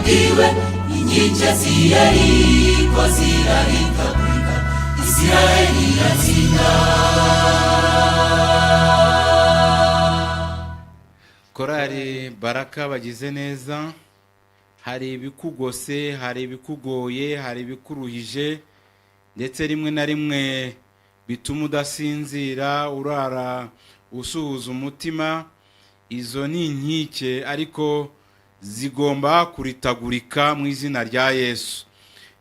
Iwe inkike z'i Yeriko zirahitagurika, Isiraheli iratsinda. Korali Baraka bagize neza. Hari ibikugose, hari ibikugoye, hari ibikuruhije, ndetse rimwe na rimwe bituma udasinzira, urara usuhuza umutima. Izo ni inkike, ariko zigomba kuritagurika mu izina rya Yesu.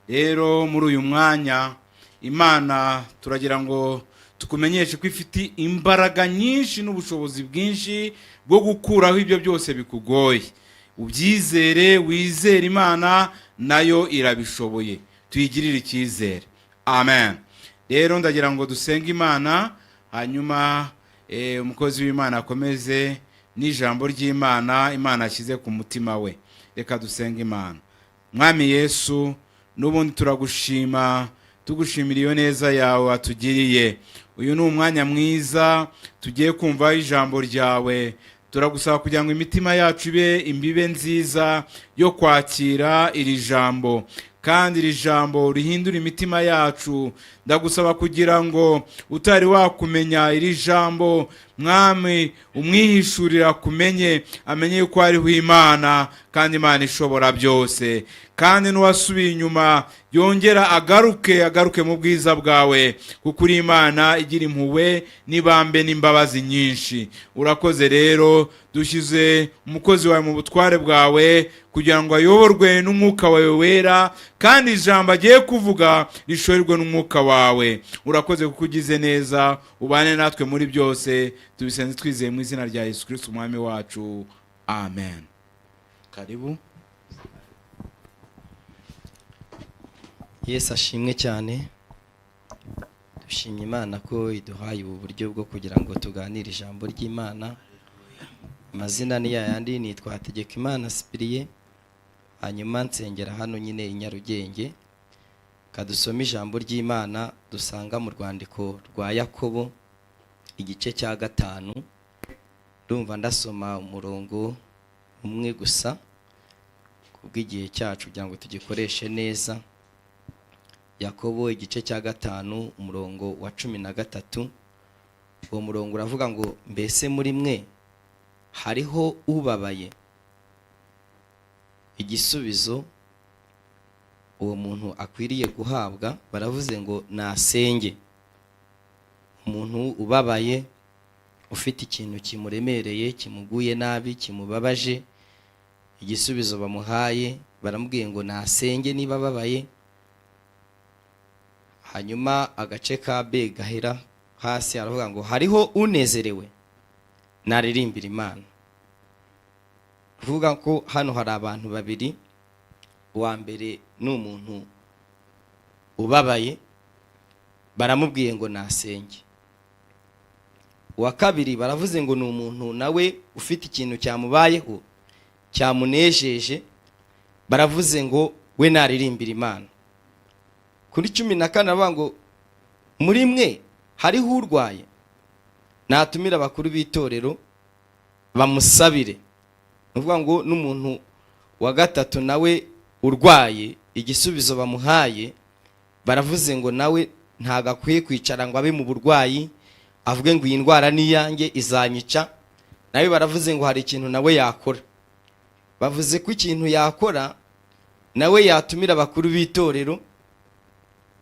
Rero muri uyu mwanya Imana turagira ngo tukumenyeshe ko ifite imbaraga nyinshi n'ubushobozi bwinshi bwo gukuraho ibyo byose bikugoye. Ubyizere, wizere Imana, nayo irabishoboye. Tuyigirire icyizere. Amen. Rero ndagira ngo dusenge Imana, hanyuma umukozi w'Imana akomeze n'ijambo ry'Imana Imana ashyize ku mutima we. Reka dusenge Imana. Mwami Yesu, n'ubundi turagushima, tugushimira iyo neza yawe watugiriye. Uyu ni umwanya mwiza tugiye kumva ijambo ryawe. Turagusaba kugira ngo imitima yacu ibe imbibe nziza yo kwakira iri jambo, kandi iri jambo rihindura imitima yacu. Ndagusaba kugira ngo utari wakumenya iri jambo, Mwami, umwihishurira, akumenye, amenye yuko hariho Imana kandi Imana ishobora byose, kandi n'uwasubiye inyuma yongera agaruke, agaruke mu bwiza bwawe, kuko uri Imana igira impuhwe n'ibambe n'imbabazi nyinshi. Urakoze. Rero dushyize umukozi wawe mu butware bwawe kugira ngo ayoborwe n'Umwuka wawe Wera, kandi ijambo agiye kuvuga rishorerwe n'Umwuka wawe. Urakoze kuko ugize neza. Ubane natwe muri byose. Tubisenze twizeye mu izina rya Yesu Kirisiti Umwami wacu. Amen. Karibu. Yesu ashimwe cyane. Dushimye Imana ko iduhaye ubu buryo bwo kugira ngo tuganire ijambo ry'Imana. Amazina ni yayandi, nitwa Hategekimana Sipiriye, hanyuma nsengera hano nyine i Nyarugenge. Kadusome ijambo ry'Imana dusanga mu rwandiko rwa Yakobo, igice cya 5. Ndumva ndasoma umurongo umwe gusa kubw'igihe cyacu kugira ngo tugikoreshe neza. Yakobo igice cya 5, umurongo wa 13. Uwo murongo uravuga ngo: "Mbese muri mwe hariho ubabaye?" Igisubizo uwo muntu akwiriye guhabwa, baravuze ngo nasenge. Umuntu ubabaye, ufite ikintu kimuremereye, kimuguye nabi, kimubabaje, igisubizo bamuhaye baramubwiye ngo nasenge niba ababaye. Hanyuma agace ka B gahera hasi aravuga ngo: "Hariho unezerewe? Naririmbira Imana." Kuvuga ko hano hari abantu babiri. Uwa mbere ni umuntu ubabaye, baramubwiye ngo nasenge. Uwa kabiri baravuze ngo ni umuntu nawe ufite ikintu cyamubayeho cyamunejeje, baravuze ngo we naririmbira Imana. Kuri 14 aravuga ngo: "Muri mwe hariho urwaye? Natumira abakuru b'itorero bamusabire." Ni ukuvuga ngo n'umuntu wa gatatu nawe urwaye, igisubizo bamuhaye baravuze ngo nawe ntabwo akwiye kwicara ngo abe mu burwayi, avuge ngo iyi ndwara ni iyanjye, izanyica. Nawe baravuze ngo hari ikintu nawe yakora. Bavuze ko ikintu yakora nawe yatumira abakuru b'itorero,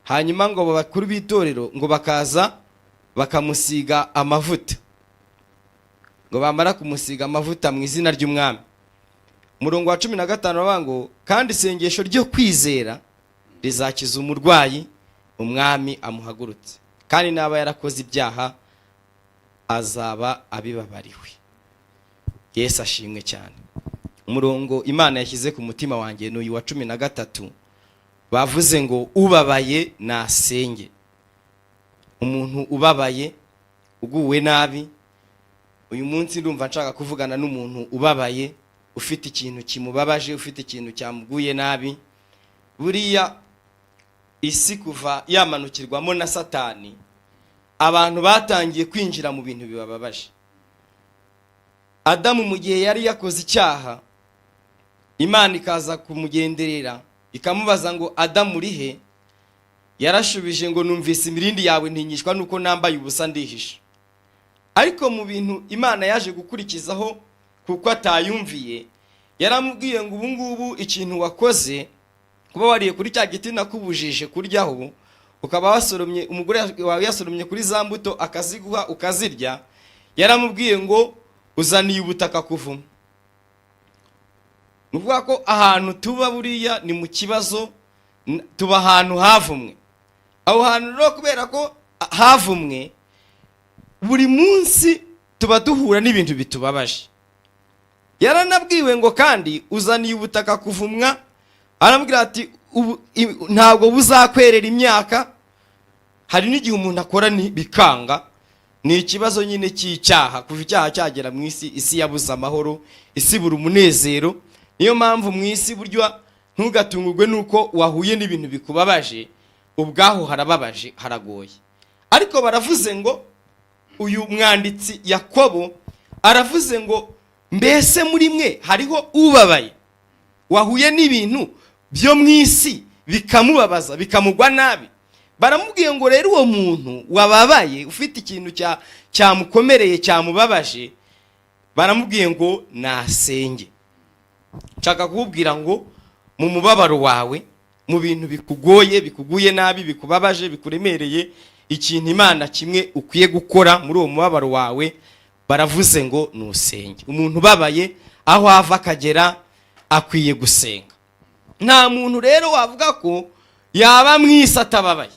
hanyuma ngo abo bakuru b'itorero ngo bakaza bakamusiga amavuta, ngo bamara kumusiga amavuta mu izina ry'Umwami. Umurongo wa 15 baravuga ngo: "Kandi isengesho ryo kwizera rizakiza umurwayi, Umwami amuhagurutse, kandi n'aba yarakoze ibyaha azaba abibabariwe." Yesu ashimwe cyane. Umurongo Imana yashyize ku mutima wanjye ni uyu wa 13. Bavuze ngo ubabaye nasenge. Umuntu ubabaye, uguwe nabi, uyu munsi ndumva nshaka kuvugana n'umuntu ubabaye, ufite ikintu kimubabaje, ufite ikintu cyamuguye nabi. Buriya isi kuva yamanukirwamo na Satani, abantu batangiye kwinjira mu bintu bibababaje. Adamu mu gihe yari yakoze icyaha, Imana ikaza kumugenderera ikamubaza ngo: "Adamu, uri he?" Yarashubije ngo: "Numvise imirindi yawe, ntinyishwa nuko nambaye ubusa, ndihisha." Ariko mu bintu Imana yaje gukurikizaho kuko atayumviye, yaramubwiye ngo: "Ubu ngubu ikintu wakoze, kuba wariye kuri cya giti nakubujije kuryaho, ukaba wasoromye, umugore wawe yasoromye kuri za mbuto akaziguha ukazirya," yaramubwiye ngo: "Uzaniye ubutaka kuvuma." Ni ukuvuga ko ahantu tuba buriya ni mu kibazo, tuba ahantu havumwe. Aho hantu rero, kubera ko havumwe, buri munsi tuba duhura n'ibintu bitubabaje. Yaranabwiwe ngo: "Kandi uzaniye ubutaka kuvumwa." Aramubwira ati: "Ntabwo buzakwerera imyaka." Hari n'igihe umuntu akora bikanga. Ni ikibazo nyine cy'icyaha. Kuva icyaha cyagera mu isi, isi yabuze amahoro, isi ibura umunezero. Niyo mpamvu mu isi buryo ntugatungurwe n'uko wahuye n'ibintu bikubabaje. Ubwaho harababaje, haragoye. Ariko baravuze ngo, uyu mwanditsi Yakobo aravuze ngo: "Mbese muri mwe hariho ubabaye, wahuye n'ibintu byo mu isi bikamubabaza, bikamugwa nabi?" Baramubwiye ngo rero uwo muntu wababaye, ufite ikintu cyamukomereye, cyamubabaje, baramubwiye ngo nasenge. Nshaka kukubwira ngo mu mubabaro wawe, mu bintu bikugoye, bikuguye nabi, bikubabaje, bikuremereye, ikintu Imana kimwe ukwiye gukora muri uwo mubabaro wawe, baravuze ngo nusenge. Umuntu ubabaye, aho ava akagera, akwiye gusenga. Nta muntu rero wavuga ko yaba mu isi atababaye.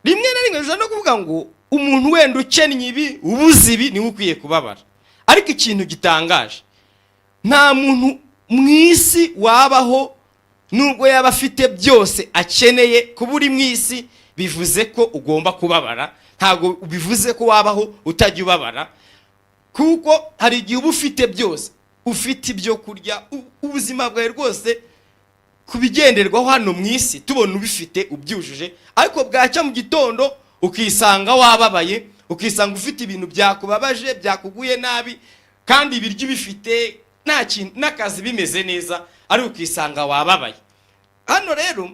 Rimwe na rimwe bishobora no kuvuga ngo umuntu wenda ukennye ibi, ubuze ibi, niwe ukwiye kubabara. Ariko ikintu gitangaje, nta muntu mu isi wabaho nubwo yaba afite byose akeneye. Kuba uri mu isi bivuze ko ugomba kubabara, ntabwo bivuze ko wabaho utajya ubabara. Kuko hari igihe uba ufite byose, ufite ibyo kurya, ubuzima bwawe rwose ku bigenderwaho hano mu isi tubona ubifite, ubyujuje, ariko bwacya mu gitondo ukisanga wababaye, ukisanga ufite ibintu byakubabaje, byakuguye nabi, kandi ibiryo ubifite, nta kintu, n'akazi bimeze neza, ariko ukisanga wababaye. Hano rero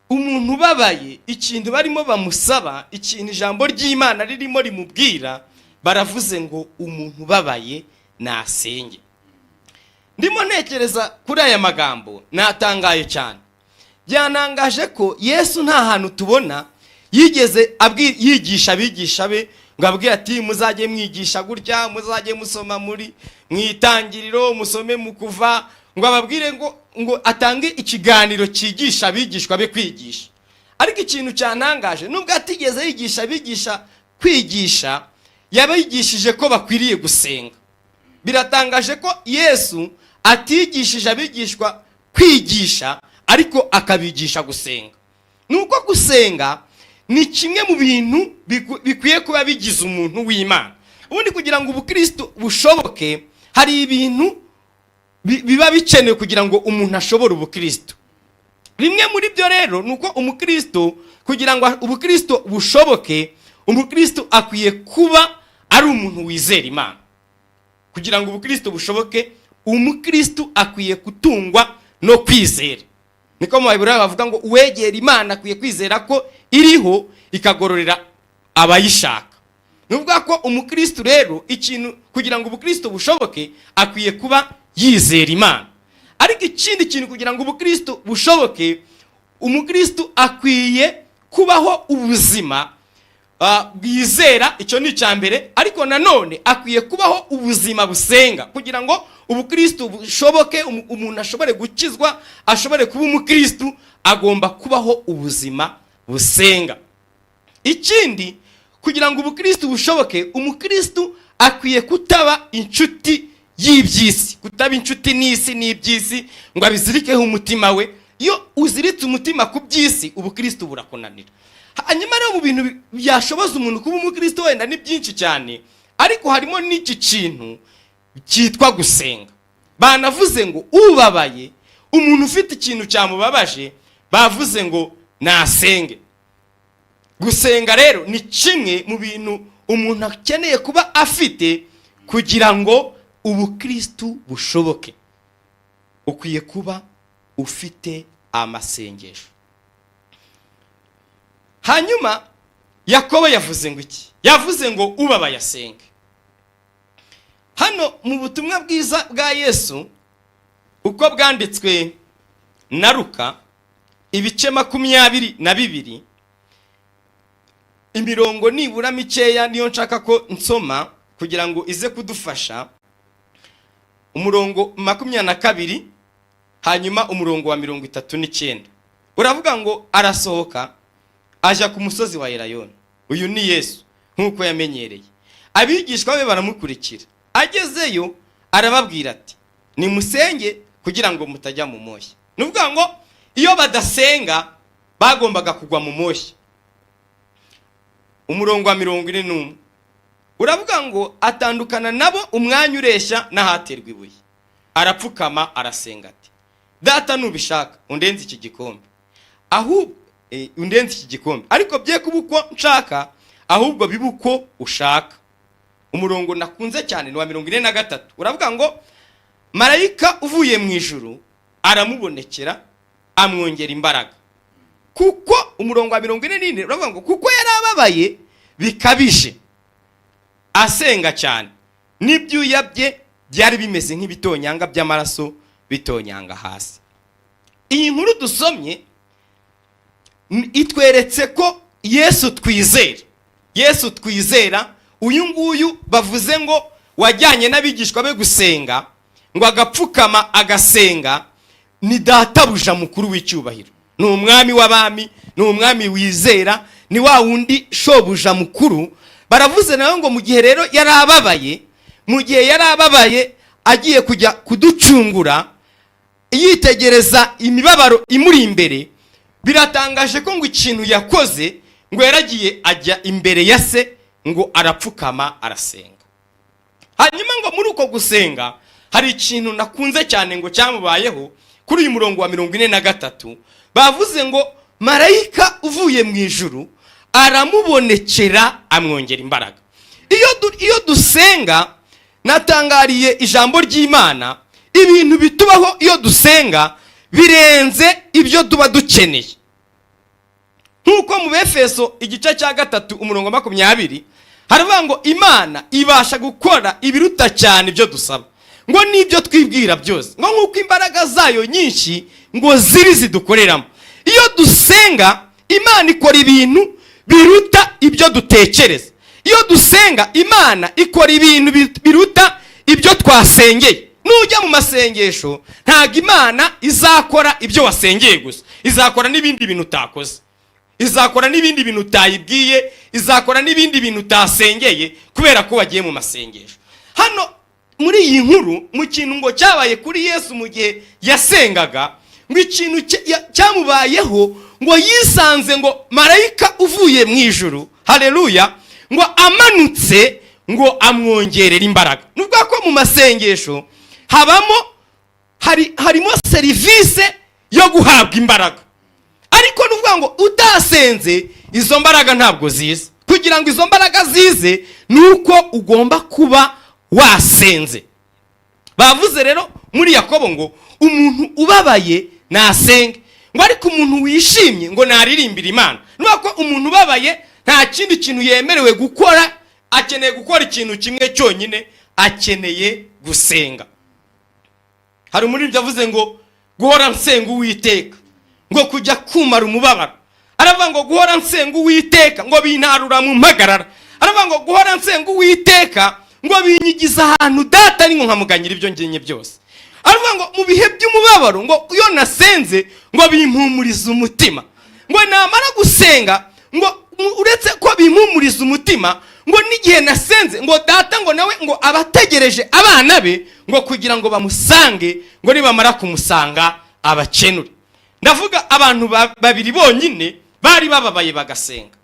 umuntu ubabaye, ikintu barimo bamusaba, ikintu ijambo ry'Imana ririmo rimubwira, baravuze ngo umuntu ubabaye nasenge. Ndimo ntekereza kuri aya magambo, natangaye cyane. Byanangaje ko Yesu nta hantu tubona yigeze yigisha abigisha be ngo abwire ati: "Muzajye mwigisha gutya, muzajye musoma muri mu Itangiriro, musome mu Kuva," ngo ababwire ngo atange ikiganiro cyigisha abigishwa be kwigisha. Ariko ikintu cyantangaje, nubwo atigeze yigisha abigisha kwigisha, yabigishije ko bakwiriye gusenga. Biratangaje ko Yesu atigishije abigishwa kwigisha, ariko akabigisha gusenga. Ni uko gusenga ni kimwe mu bintu bikwiye kuba bigize umuntu w'Imana. Ubundi kugira ngo ubukristo bushoboke, hari ibintu biba bikenewe kugira ngo umuntu ashobore ubukristo. Bimwe muri byo rero ni uko umukristo, kugira ngo ubukristo bushoboke, umukristo akwiye kuba ari umuntu wizera Imana. Kugira ngo ubukristo bushoboke, umukristo akwiye gutungwa no kwizera. Niko mu Baheburayo bavuga ngo uwegera Imana akwiye kwizera ko iriho, ikagororera abayishaka. Ni ukuvuga ko umukristo rero, ikintu kugira ngo ubukristo bushoboke, akwiye kuba yizera Imana. Ariko ikindi kintu kugira ngo ubukristo bushoboke, umukristo akwiye kubaho ubuzima bwizera. Icyo ni icya mbere. Ariko nanone akwiye kubaho ubuzima busenga. Kugira ngo ubukristo bushoboke, umuntu ashobore gukizwa, ashobore kuba umukristo, agomba kubaho ubuzima busenga. Ikindi, kugira ngo ubukristo bushoboke, umukristo akwiye kutaba inshuti y'iby'isi, kutaba inshuti n'isi n'iby'isi, ngo abizirikeho umutima we. Iyo uziritse umutima ku by'isi, ubukristo burakunanira. Hanyuma rero mu bintu byashoboza umuntu kuba umukristo, wenda ni byinshi cyane, ariko harimo n'iki kintu cyitwa gusenga. Banavuze ngo ubabaye, umuntu ufite ikintu cyamubabaje, bavuze ngo nasenge. Gusenga rero ni kimwe mu bintu umuntu akeneye kuba afite kugira ngo ubukristu bushoboke. Ukwiye kuba ufite amasengesho. Hanyuma Yakobo yavuze ngo iki? Yavuze ngo ubabaye asenge. Hano mu butumwa bwiza bwa Yesu uko bwanditswe na Luka, ibice 22, imirongo nibura mikeya niyo nshaka ko nsoma kugira ngo ize kudufasha. Umurongo 22, hanyuma umurongo wa 39 uravuga ngo: "Arasohoka ajya ku musozi wa Erayoni." Uyu ni Yesu nk'uko yamenyereye. "Abigishwa be baramukurikira. Agezeyo arababwira ati: 'Nimusenge kugira ngo mutajya mu moshya.'" Ni ukuvuga ngo iyo badasenga bagombaga kugwa mu moshya. Umurongo wa 41 uravuga ngo: "Atandukana nabo umwanya ureshya n'ahaterwa ibuye, arapfukama arasenga ati: 'Data, nubishaka undenze iki gikombe, ahubwo undenze iki gikombe, ariko bye kuba uko nshaka, ahubwo bibe uko ushaka.'" Umurongo nakunze cyane ni wa 43, uravuga ngo: "Marayika uvuye mu ijuru aramubonekera, amwongera imbaraga." Kuko umurongo wa 44 uravuga ngo: "Kuko yari ababaye bikabije, asenga cyane, n'ibyuya bye byari bimeze nk'ibitonyanga by'amaraso bitonyanga hasi." Iyi nkuru dusomye itweretse ko Yesu twizera, Yesu twizera uyu nguyu bavuze ngo wajyanye n'abigishwa be gusenga, ngo agapfukama agasenga, ni databuja mukuru w'icyubahiro, ni umwami w'abami, ni umwami wizera, ni wa wundi shobuja mukuru. Baravuze nawe ngo mu gihe rero yari ababaye, mu gihe yari ababaye agiye kujya kuducungura, yitegereza imibabaro imuri imbere, biratangaje ko ngo ikintu yakoze, ngo yaragiye ajya imbere ya se, ngo arapfukama arasenga. Hanyuma ngo muri uko gusenga hari ikintu nakunze cyane ngo cyamubayeho. Kuri uyu murongo wa 43 bavuze ngo: "Marayika uvuye mu ijuru aramubonekera, amwongera imbaraga." Iyo dusenga, natangariye ijambo ry'Imana, ibintu bitubaho iyo dusenga birenze ibyo tuba dukeneye. Nk'uko mu Befeso igice cya 3 umurongo 20 haravuga ngo: "Imana ibasha gukora ibiruta cyane ibyo dusaba ngo n'ibyo twibwira byose, ngo nk'uko imbaraga zayo nyinshi ngo ziri zidukoreramo." Iyo dusenga, Imana ikora ibintu biruta ibyo dutekereza. Iyo dusenga, Imana ikora ibintu biruta ibyo twasengeye. Nujya mu masengesho, ntabwo Imana izakora ibyo wasengeye gusa, izakora n'ibindi bintu utakoze, izakora n'ibindi bintu utayibwiye, izakora n'ibindi bintu utasengeye, kubera ko wagiye mu masengesho. Hano muri iyi nkuru, mu kintu ngo cyabaye kuri Yesu mu gihe yasengaga, ngo ikintu cyamubayeho, ngo yisanze ngo marayika uvuye mu ijuru, haleluya, ngo amanutse ngo amwongerera imbaraga. Ni ukuvuga ko mu masengesho habamo harimo serivisi yo guhabwa imbaraga, ariko ni ukuvuga ngo utasenze izo mbaraga ntabwo ziza. Kugira ngo izo mbaraga zize ni uko ugomba kuba wasenze. Bavuze rero muri Yakobo ngo umuntu ubabaye nasenge, ngo ariko umuntu wishimye ngo naririmbire Imana. Ni ko umuntu ubabaye nta kindi kintu yemerewe gukora, akeneye gukora ikintu kimwe cyonyine, akeneye gusenga. Hari umuririmbyi avuze ngo guhora nsenga Uwiteka ngo kujya kumara umubabaro. Aravuga ngo guhora nsenga Uwiteka ngo bintarura mu mpagarara. Aravuga ngo guhora nsenga Uwiteka ngo binyigiza ahantu Data ari, ngo nkamuganyira ibyo ngenye byose. Aravuga ngo mu bihe by'umubabaro ngo iyo nasenze ngo bimpumuriza umutima, ngo namara gusenga ngo uretse ko bimpumuriza umutima, ngo n'igihe nasenze ngo Data ngo nawe ngo abategereje abana be ngo kugira ngo bamusange, ngo nibamara kumusanga abakenure. Ndavuga abantu babiri bonyine bari bababaye bagasenga.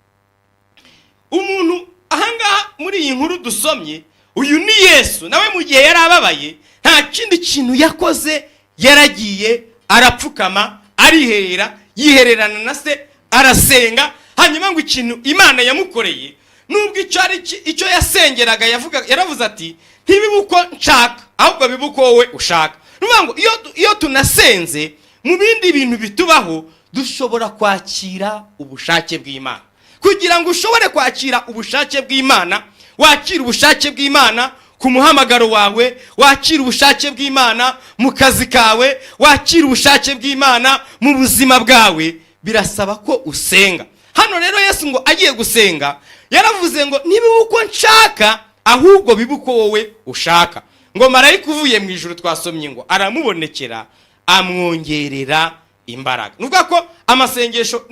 Umuntu ahangaha muri iyi nkuru dusomye, uyu ni Yesu, nawe mu gihe yari ababaye nta kindi kintu yakoze, yaragiye arapfukama, ariherera, yihererana na se, arasenga. Hanyuma ngo ikintu Imana yamukoreye, nubwo icyo ari icyo yasengeraga, yavuga, yaravuze ati: "Ntibibe uko nshaka, ahubwo bibe uko wowe ushaka." Ni Ni ukuvuga ngo iyo tunasenze, mu bindi bintu bitubaho dushobora kwakira ubushake bw'Imana. Kugira ngo ushobore kwakira ubushake bw'Imana, wakira ubushake bw'Imana ku muhamagaro wawe, wakira ubushake bw'Imana mu kazi kawe, wakira ubushake bw'Imana mu buzima bwawe, birasaba ko usenga. Hano rero Yesu ngo agiye gusenga yaravuze ngo: "Ntibibe uko nshaka, ahubwo bibe uko wowe ushaka." Ngo marayika uvuye mu ijuru, twasomye ngo aramubonekera, amwongerera imbaraga. Ni ukuvuga ko amasengesho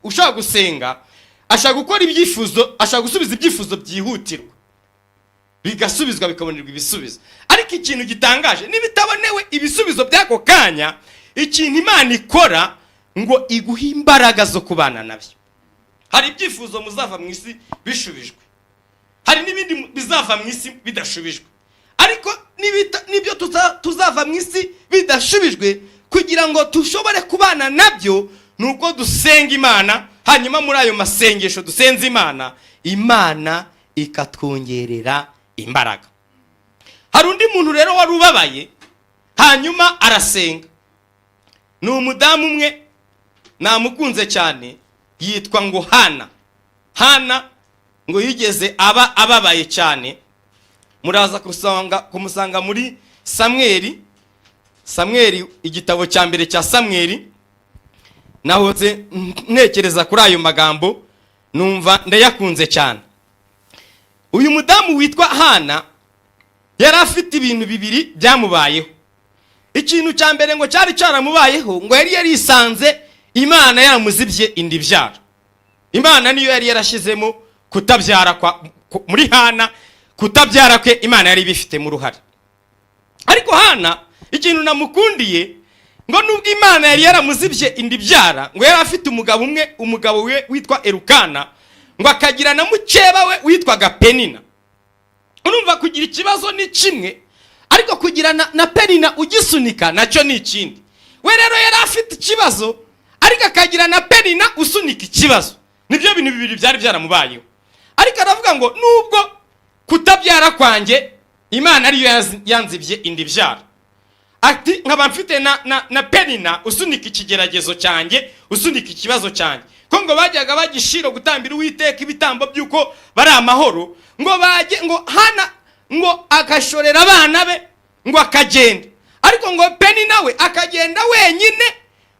ushaka gusenga ashaka gukora ibyifuzo, ashaka gusubiza ibyifuzo byihutirwa, bigasubizwa, bikabonerwa ibisubizo. Ariko ikintu gitangaje, nibitabonewe ibisubizo by'ako kanya, ikintu Imana ikora ngo iguhe imbaraga zo kubana nabyo. Hari ibyifuzo muzava mu isi bishubijwe, hari n'ibindi bizava mu isi bidashubijwe. Ariko n'ibyo tuzava mu isi bidashubijwe, kugira ngo dushobore kubana nabyo ni uko dusenga Imana. Hanyuma muri ayo masengesho dusenze Imana, Imana ikatwongerera imbaraga. Hari undi muntu rero wari ubabaye, hanyuma arasenga. Ni umudamu umwe namukunze cyane, yitwa ngo Hana. Hana ngo yigeze aba ababaye cyane. Muraza kumusanga muri Samweri, Samweri, igitabo cya mbere cya Samweri. Nahoze ntekereza kuri ayo magambo, numva ndayakunze cyane. Uyu mudamu witwa Hana yari afite ibintu bibiri byamubayeho. Ikintu cya mbere ngo cyari cyaramubayeho, ngo yari yarisanze Imana yaramuzibye inda ibyara. Imana niyo yari yarashyizemo kutabyara muri Hana. Kutabyara kwe Imana yari ibifitemo uruhare. Ariko Hana ikintu namukundiye, ngo nubwo Imana yari yaramuzibye inda ibyara, ngo yari afite umugabo umwe, umugabo we witwa Erukana, ngo akagira na mukeba we witwaga Penina. Urumva, kugira ikibazo ni kimwe, ariko kugira na Penina ugisunika nacyo ni ikindi. We rero yari afite ikibazo, ariko akagira na Penina usunika ikibazo. Nibyo bintu bibiri byari byaramubayeho. Ariko aravuga ngo: "Nubwo kutabyara kwanjye Imana ariyo yanzibye inda ibyara," ati, "nkaba mfite na Penina usunika ikigeragezo cyanjye, usunika ikibazo cyanjye." Ko ngo bajyaga bagishiro gutambira Uwiteka ibitambo by'uko bari amahoro, ngo bajye, ngo Hana ngo agashorera abana be, ngo akagenda, ariko ngo Penina we akagenda wenyine.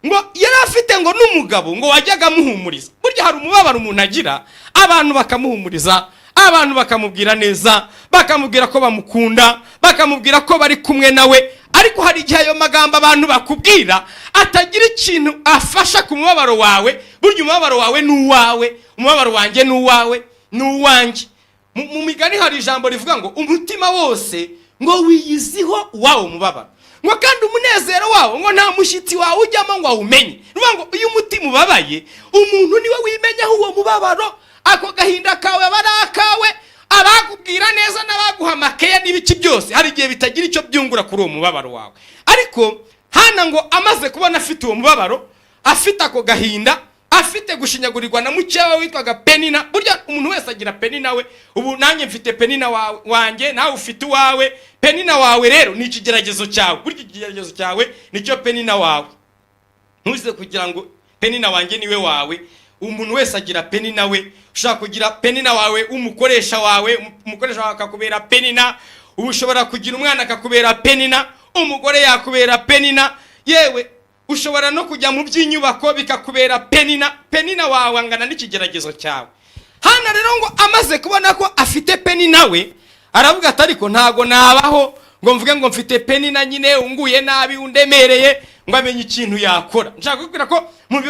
Ngo yari afite ngo n'umugabo ngo wajyaga amuhumuriza. Burya hari umubabaro umuntu agira, abantu bakamuhumuriza, abantu bakamubwira neza, bakamubwira ko bamukunda, bakamubwira ko bari kumwe nawe. Ariko hari igihe ayo magambo abantu bakubwira atagira ikintu afasha ku mubabaro wawe. Burya umubabaro wawe ni uwawe, umubabaro wanjye ni uwawe, ni uwanjye. Mu Migani hari ijambo rivuga ngo umutima wose ngo wiyiziho uwawo mubabaro, ngo kandi umunezero wawo ngo nta mushyitsi wawe ujyamo ngo awumenye. Ni ukuvuga ngo iyo umutima ubabaye, umuntu niwe wimenyaho uwo mubabaro. Ako gahinda kawe aba ari akawe. Abakubwira neza n'abaguha amakeya n'ibiki byose, hari igihe bitagira icyo byungura kuri uwo mubabaro wawe. Ariko Hana ngo amaze kubona afite uwo mubabaro, afite ako gahinda, afite gushinyagurirwa na mukeba witwaga Penina. Burya umuntu wese agira Penina we. Ubu nanjye mfite Penina wanjye, nawe ufite uwawe. Penina wawe rero ni ikigeragezo cyawe. Burya ikigeragezo cyawe nicyo Penina wawe. Ntuze kugira ngo Penina wanjye niwe wawe. Umuntu wese agira Penina we. Ushobora kugira Penina wawe umukoresha wawe, umukoresha wawe akakubera Penina. Ubu ushobora kugira umwana akakubera Penina, umugore yakubera Penina, yewe ushobora no kujya mu by'inyubako bikakubera Penina. Penina wawe angana n'ikigeragezo cyawe. Hano rero ngo amaze kubona ko afite Penina we, aravuga ati: "Ariko ntago nabaho ngo mvuge ngo mfite Penina nyine unguye nabi, undemereye." Ngo amenye ikintu yakora. Nshaka kukubwira ko mu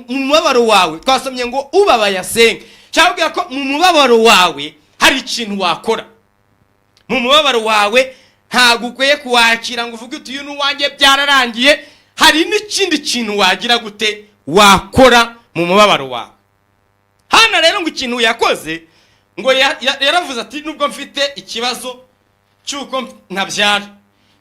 mubabaro wawe, twasomye ngo ubabaye asenge. Nshaka kukubwira ko mu mubabaro wawe hari ikintu wakora. Mu mubabaro wawe ntabwo ukwiye kuwakira ngo uvuge uti: "Uyu ni uwanjye, byararangiye." Hari n'ikindi kintu wagira gute, wakora mu mubabaro wawe. Hano rero ngo ikintu yakoze, ngo yaravuze ati: "Nubwo mfite ikibazo cy'uko ntabyara,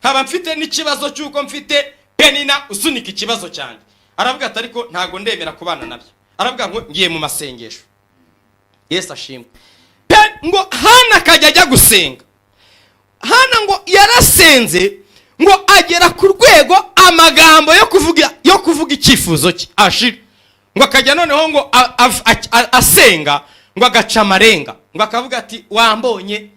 nkaba mfite n'ikibazo cy'uko mfite Penina usunika ikibazo cyanjye," aravuga ati, "ariko ntabwo ndemera kubana nabyo." Aravuga ngo: "Ngiye mu masengesho." Yesu ashimwe. Ngo Hana akajya ajya gusenga. Hana ngo yarasenze. Ngo agera ku rwego amagambo yo kuvuga icyifuzo cye ashira, ngo akajya noneho ngo asenga, ngo agaca amarenga, ngo akavuga ati: "Wambonye,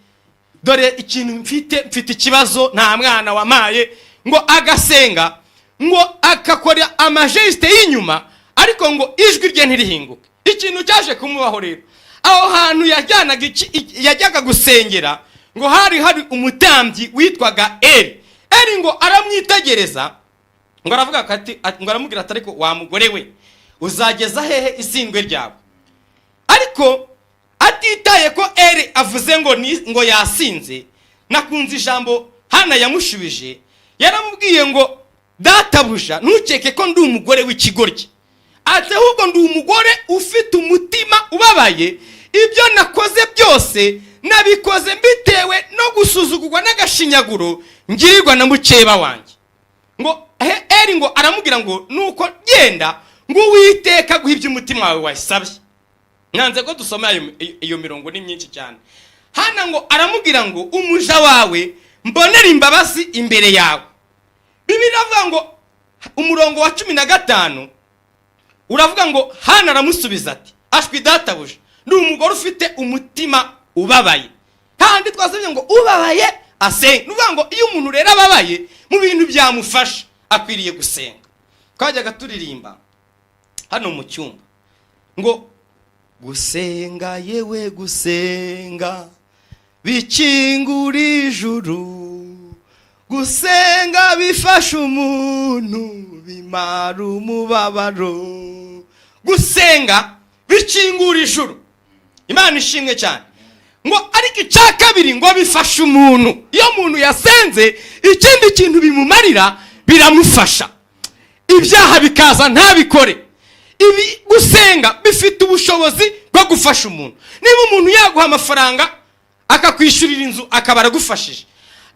dore ikintu mfite, mfite ikibazo, nta mwana wamaye." Ngo agasenga, ngo agakora amagestes y'inyuma, ariko ngo ijwi rye ntirihinguke. Ikintu cyaje kumubaho rero, aho hantu yajyanaga yajyaga gusengera, ngo hari umutambyi witwaga Eri. Eri ngo aramwitegereza, ngo aravuga ati, ngo aramubwira ati: "Ariko wa mugore we, uzageza hehe isindwe ryawe?" Ariko atitaye ko Eri avuze ngo ni ngo yasinze, nakunze ijambo Hana yamushubije. Yaramubwiye ngo: "Databuja, ntukeke ko ndi umugore w'ikigoryi." Ati: "Ahubwo ndi umugore ufite umutima ubabaye. Ibyo nakoze byose nabikoze mbitewe no gusuzugurwa n'agashinyaguro ngirirwa na mukeba wanjye." Ngo Eri ngo aramubwira ngo: "Nuko genda, ngo Uwiteka guha ibyo umutima wawe wasabye." Nanze ko dusoma iyo mirongo, ni myinshi cyane. Hana ngo aramubwira ngo: "Umuja wawe mbonere imbabazi imbere yawe." Bibiliya iravuga ngo, umurongo wa 15 uravuga ngo: Hana aramusubiza ati: "Ashwi databuja, ni umugore ufite umutima ubabaye." Kandi twasabye ngo ubabaye asenga. Ni ukuvuga ngo iyo umuntu rero ababaye, mu bintu byamufasha akwiriye gusenga. Twajyaga turirimba hano mu cyumba ngo: "Gusenga, yewe gusenga bikingura ijuru, gusenga bifasha umuntu, bimara umubabaro." Gusenga bikingura ijuru, Imana ishimwe cyane. Ngo ariko icya kabiri, ngo bifasha umuntu. Iyo umuntu yasenze, ikindi kintu bimumarira, biramufasha, ibyaha bikaza ntabikore. Ibi gusenga bifite ubushobozi bwo gufasha umuntu. Niba umuntu yaguha amafaranga, akakwishyurira inzu, akaba aragufashije,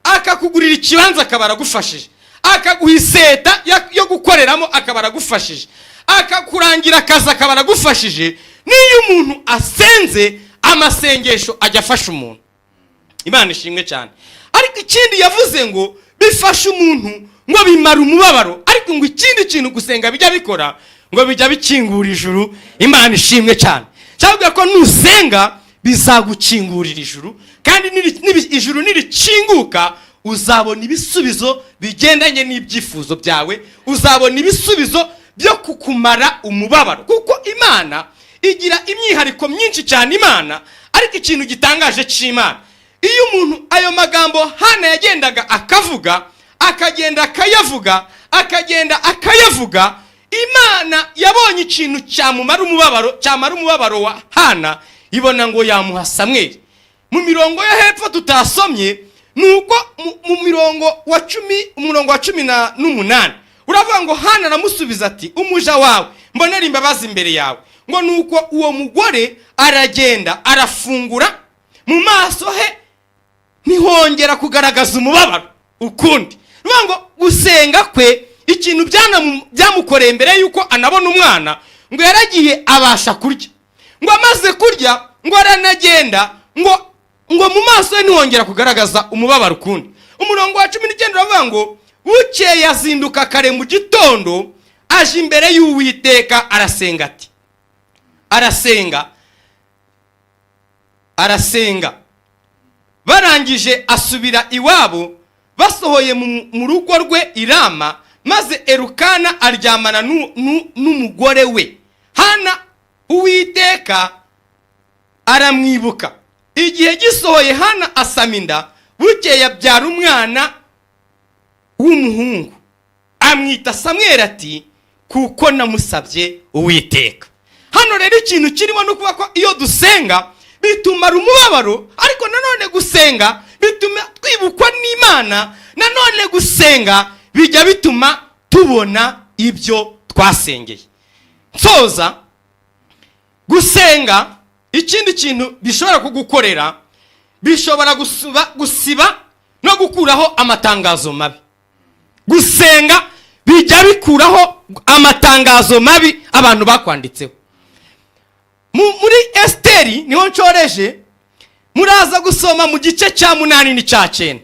akakugurira ikibanza, akaba aragufashije, akaguha iseta yo gukoreramo, akaba aragufashije, akakurangira akazi, akaba aragufashije. N'iyo umuntu asenze, amasengesho ajya afasha umuntu. Imana ishimwe cyane. Ariko ikindi yavuze ngo bifasha umuntu, ngo bimara umubabaro. Ariko ngo ikindi kintu gusenga bijya bikora, ngo bijya bikingura ijuru. Imana ishimwe cyane. Cyangwa ko nusenga bizagukingurira ijuru, kandi ijuru nirikinguka, uzabona ibisubizo bigendanye n'ibyifuzo byawe, uzabona ibisubizo byo kukumara umubabaro, kuko Imana igira imyihariko myinshi cyane, Imana. Ariko ikintu gitangaje cy'Imana, iyo umuntu ayo magambo Hana yagendaga akavuga, akagenda akayavuga, akagenda akayavuga, Imana yabonye ikintu cyamumara umubabaro, cyamara umubabaro wa Hana, ibona ngo yamuha Samweli. Mu mirongo yo hepfo tutasomye, ni uko mu mirongo wa 10, umurongo wa 18 uravuga ngo: Hana aramusubiza ati: "Umuja wawe mbonera imbabazi imbere yawe." Ngo ni uko uwo mugore aragenda, arafungura, mu maso he ntihongera kugaragaza umubabaro ukundi. Ni ukuvuga ngo gusenga kwe, ikintu byamukoreye mbere y'uko anabona umwana, ngo yaragiye abasha kurya, ngo amaze kurya ngo aranagenda, ngo mu maso he ntihongera kugaragaza umubabaro ukundi. Umurongo wa 19 uravuga ngo: bukeye azinduka kare mu gitondo, aje imbere y'Uwiteka, arasenga ati, arasenga, arasenga. Barangije asubira iwabo, basohoye mu rugo rwe i Rama, maze Erukana aryamana n'umugore we Hana, Uwiteka aramwibuka. Igihe gisohoye, Hana asama inda, bukeye abyara umwana w'umuhungu, amwita Samweli, ati: "Kuko namusabye Uwiteka." Hano rero ikintu kirimo ni ukuvuga ko iyo dusenga bitumara umubabaro, ariko nanone gusenga bituma twibukwa n'Imana, nanone gusenga bijya bituma tubona ibyo twasengeye. Nsoza, gusenga ikindi kintu bishobora kugukorera, bishobora gusiba no gukuraho amatangazo mabi. Gusenga bijya bikuraho amatangazo mabi abantu bakwanditseho. Muri Esiteri niho nshoreje, muraza gusoma mu gice cya 8 n'icya 9.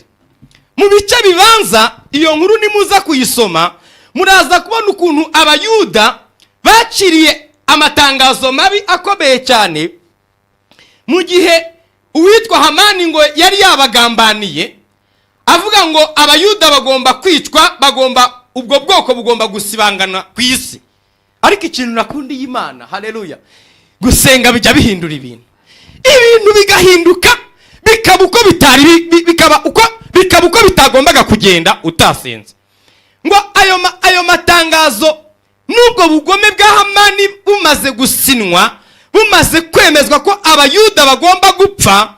Mu bice bibanza, iyo nkuru nimuza kuyisoma, muraza kubona ukuntu Abayuda bakiriye amatangazo mabi akomeye cyane, mu gihe uwitwa Hamani ngo yari yabagambaniye, avuga ngo Abayuda bagomba kwicwa, bagomba, ubwo bwoko bugomba gusibangana ku isi. Ariko ikintu nakundiye Imana, haleluya, gusenga bijya bihindura ibintu, ibintu bigahinduka, bikaba uko bitari bikaba uko bitagombaga kugenda utasenze. Ngo ayo matangazo n'ubwo bugome bwa Hamani bumaze gusinwa, bumaze kwemezwa ko Abayuda bagomba gupfa,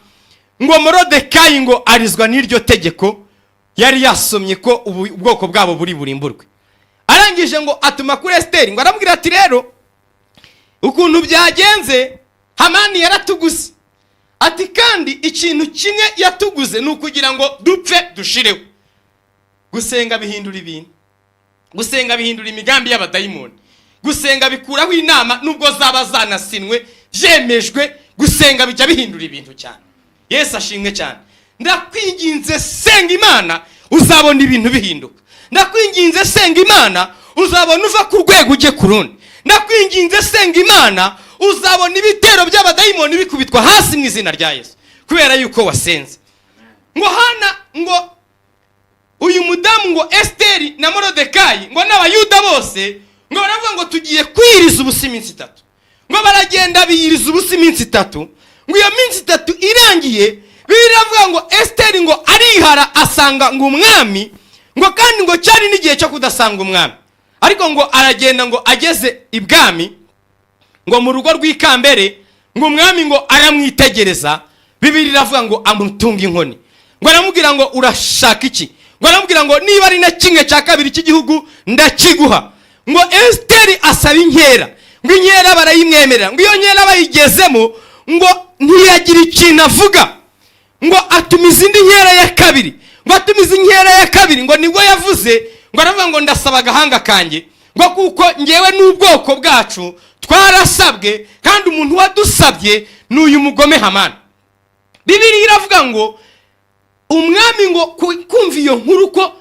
ngo Morodekayi ngo arizwa n'iryo tegeko yari yasomye ko ubwoko bwabo buri burimburwe. Arangije ngo atuma kuri Esiteri, ngo aramubwira ati: "Rero ukuntu byagenze, Hamani yaratuguze," ati, "kandi ikintu kimwe yatuguze ni ukugira ngo dupfe dushireho." Gusenga bihindura ibintu, gusenga bihindura imigambi y'abadayimoni, gusenga bikuraho inama nubwo zaba zanasinwe, byemejwe. Gusenga bijya bihindura ibintu cyane. Yesu ashimwe cyane. Ndakwinginze, senga Imana, uzabona ibintu bihinduka. Ndakwinginze, senga Imana, uzabona uva ku rwego ujye ku rundi. Ndakwinginze, senga Imana, uzabona ibitero by'abadayimoni bikubitwa hasi mu izina rya Yesu, kubera yuko wasenze. Ngo hana ngo uyu mudamu, ngo Esiteri na Morodekayi, ngo n'Abayuda bose, ngo baravuga ngo tugiye kwiyiriza ubusa iminsi 3. Ngo baragenda biyiriza ubusa iminsi 3. Ngo iyo minsi 3 irangiye, Bibiliya iravuga ngo Esiteri ngo arihara asanga ngo umwami, ngo kandi ngo cyari n'igihe cyo kudasanga umwami, ariko ngo aragenda, ngo ageze ibwami, ngo mu rugo rw'ikambere, ngo umwami ngo aramwitegereza. Bibiliya iravuga ngo amutunga inkoni, ngo aramubwira ngo: "Urashaka iki?" Ngo aramubwira ngo: "Niba ari na 1/2 cy'igihugu ndakiguha." Ngo Esiteri asaba inkera, ngo inkera barayimwemerera. Ngo iyo nkera bayigezemo, ngo ntiyagira ikintu avuga. Ngo atumiza indi nkera ya kabiri, ngo atumiza inkera ya kabiri, ngo nibwo yavuze, ngo aravuga ngo: "Ndasaba agahanga kanjye," ngo "kuko ngewe n'ubwoko bwacu twarasabwe, kandi umuntu wadusabye ni uyu mugome Hamani." Bibiliya iravuga ngo umwami ngo kumva iyo nkuru ko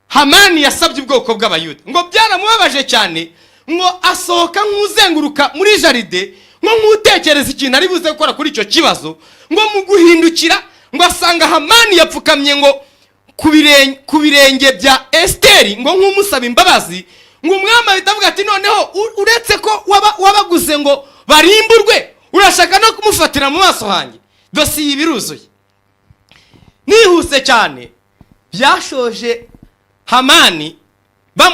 Hamani yasabye ubwoko bw'Abayuda, ngo byaramubabaje cyane. Ngo asohoka nk'uzenguruka muri jardin, ngo nk'utekereza ikintu ari buze gukora kuri icyo kibazo. Ngo mu guhindukira, ngo asanga Hamani yapfukamye ngo ku birenge bya Esiteri, ngo nk'umusaba imbabazi. Ngo umwami ahita avuga ati: "Noneho uretse ko wabaguze ngo barimburwe, urashaka no kumufatira mu maso hanjye? Dosiye iba iruzuye." Nihuse cyane, byashoje Hamani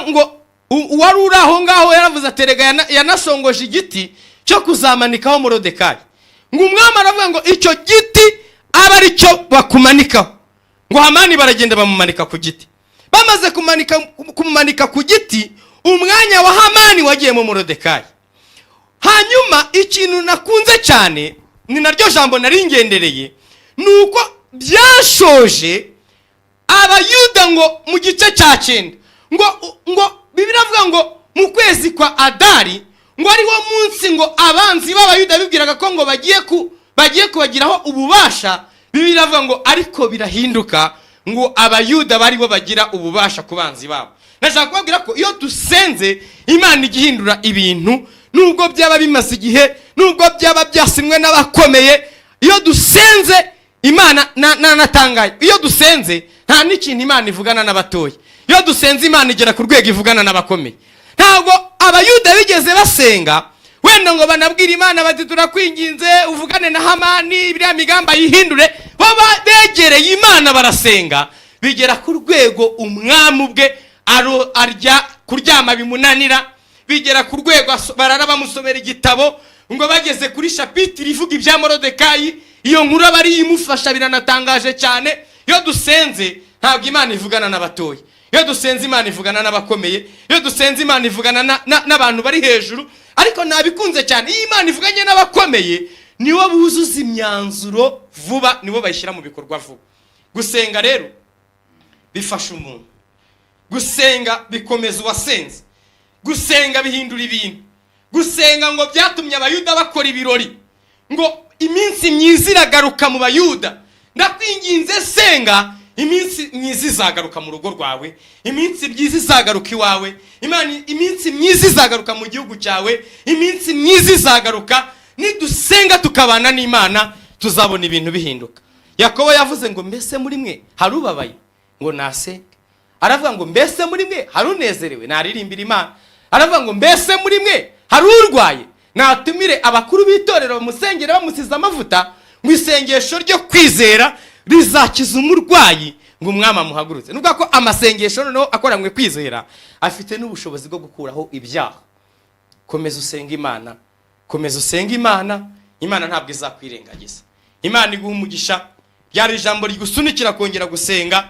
ngo uwari uri aho ngaho yaravuze ati: "Erega yanasongoje igiti cyo kuzamanikaho Morodekayi." Ngo umwami aravuga ngo: "Icyo giti abe ari cyo bakumanikaho." Ngo Hamani baragenda bamumanika ku giti. Bamaze kumumanika ku giti, umwanya wa Hamani wagiyemo Morodekayi. Hanyuma ikintu nakunze cyane, ni naryo jambo nari ngendereye, ni uko byashoje Abayuda ngo mu gice cya 9, ngo Bibiliya iravuga ngo mu kwezi kwa Adari, ngo ari wo munsi ngo abanzi b'Abayuda bibwiraga ko ngo bagiye kubagiraho ububasha. Bibiliya iravuga ngo ariko birahinduka, ngo Abayuda bari bo bagira ububasha ku banzi babo. Ndashaka kubabwira ko iyo dusenze, Imana ijya ihindura ibintu, nubwo byaba bimaze igihe, nubwo byaba byasinwe n'abakomeye. Iyo dusenze Imana natangaye, iyo dusenze nta n'ikintu Imana ivugana n'abatoya. Iyo dusenze, Imana igera ku rwego ivugana n'abakomeye. Ntabwo Abayuda bigeze basenga wenda ngo banabwire Imana bati: "Turakwinginze, uvugane na Hamani, biriya migambi ayihindure." Bo begereye Imana barasenga, bigera ku rwego umwami ubwe arya kuryama bimunanira, bigera ku rwego barara bamusomera igitabo, ngo bageze kuri chapitre ivuga ibya Morodekayi, iyo nkuru aba ariyo imufasha. Biranatangaje cyane. Iyo dusenze, ntabwo Imana ivugana n'abatoya. Iyo dusenze, Imana ivugana n'abakomeye. Iyo dusenze, Imana ivugana n'abantu bari hejuru. Ariko nabikunze cyane, iyo Imana ivuganye n'abakomeye, nibo buzuza imyanzuro vuba, nibo bayishyira mu bikorwa vuba. Gusenga rero bifasha umuntu, gusenga bikomeza uwasenze, gusenga bihindura ibintu. Gusenga ngo byatumye Abayuda bakora ibirori, ngo iminsi myiza iragaruka mu Bayuda. Ndakwinginze, senga. Iminsi myiza izagaruka mu rugo rwawe, iminsi myiza izagaruka iwawe, Imana, iminsi myiza izagaruka mu gihugu cyawe, iminsi myiza izagaruka. Nidusenga tukabana n'Imana, tuzabona ibintu bihinduka. Yakobo yavuze ngo: "Mbese muri mwe hari ubabaye?" Ngo nasenge. Aravuga ngo: "Mbese muri mwe hari unezerewe? Naririmbira Imana." Aravuga ngo: "Mbese muri mwe hari urwaye? Natumire abakuru b'itorero bamusengere bamusize amavuta, mu isengesho ryo kwizera rizakiza umurwayi, ngo Umwami amuhagurutse." Nubwo ko amasengesho noneho akoranywe kwizera afite n'ubushobozi bwo gukuraho ibyaha. Komeza usenge Imana, komeza usenge Imana. Imana ntabwo izakwirengagiza. Imana iguha umugisha. Ryari ijambo rigusunikira kongera gusenga.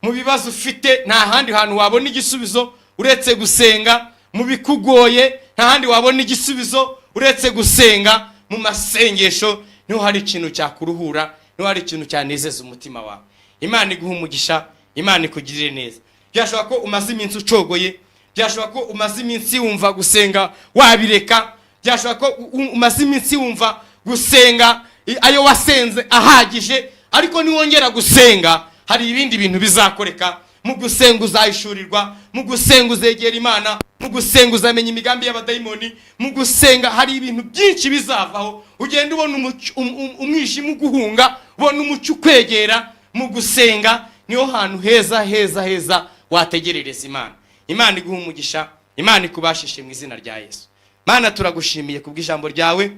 Mu bibazo ufite, nta handi hantu wabona igisubizo uretse gusenga. Mu bikugoye, nta handi wabona igisubizo uretse gusenga. Mu masengesho niho hari ikintu cyakuruhura, niho hari ikintu cyanezeza umutima wawe. Imana iguha umugisha, Imana ikugirire neza. Byashoboka ko umaze iminsi ucogoye, byashoboka ko umaze iminsi wumva gusenga wabireka, byashoboka ko umaze iminsi wumva gusenga ayo wasenze ahagije, ariko niwongera gusenga hari ibindi bintu bizakoreka. Mu gusenga uzahishurirwa, mu gusenga uzegera Imana, mu gusenga uzamenya imigambi y'abadayimoni. Mu gusenga hari ibintu byinshi bizavaho, ugenda ubona umwijima uguhunga, ubona umucyo ukwegera. Mu gusenga niho hantu heza heza heza wategerereza Imana. Imana iguha umugisha, Imana ikubashishe mu izina rya Yesu. Mana, turagushimiye kubw'ijambo ryawe,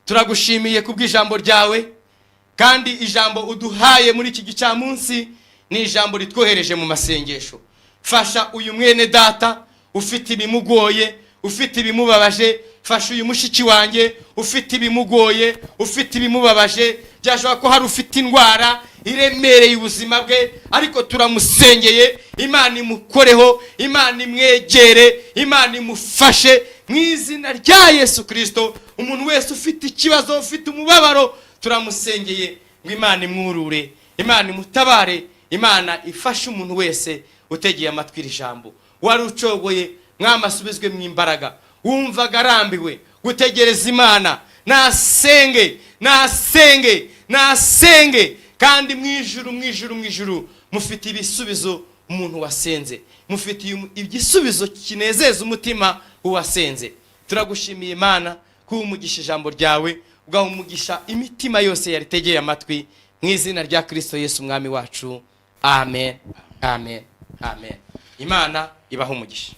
turagushimiye kubw'ijambo ryawe. Kandi ijambo uduhaye muri iki gicamunsi ni ijambo ritwohereje mu masengesho. Fasha uyu mwene data ufite ibimugoye, ufite ibimubabaje. Fasha uyu mushiki wanjye ufite ibimugoye, ufite ibimubabaje. Byashoboka ko hari ufite indwara iremereye ubuzima bwe, ariko turamusengeye, Imana imukoreho, Imana imwegere, Imana imufashe mu izina rya Yesu Kirisito. Umuntu wese ufite ikibazo, ufite umubabaro, turamusengeye ngo Imana imwurure, Imana imutabare, Imana ifashe umuntu wese utegeye amatwi iri jambo. Wari ucogoye, Mwami, asubizwe mu imbaraga. Wumvaga arambiwe gutegereza Imana, nasenge, nasenge, nasenge. Kandi mu ijuru, mu ijuru, mu ijuru mufite ibisubizo umuntu wasenze, mufitiye igisubizo kinezeza umutima w'uwasenze. Turagushimiye Imana kuba umugisha ijambo ryawe, ugaha umugisha imitima yose yaritegeye amatwi, mu izina rya Kirisito Yesu Umwami wacu. Amen, amen, amen. Imana ibaha umugisha.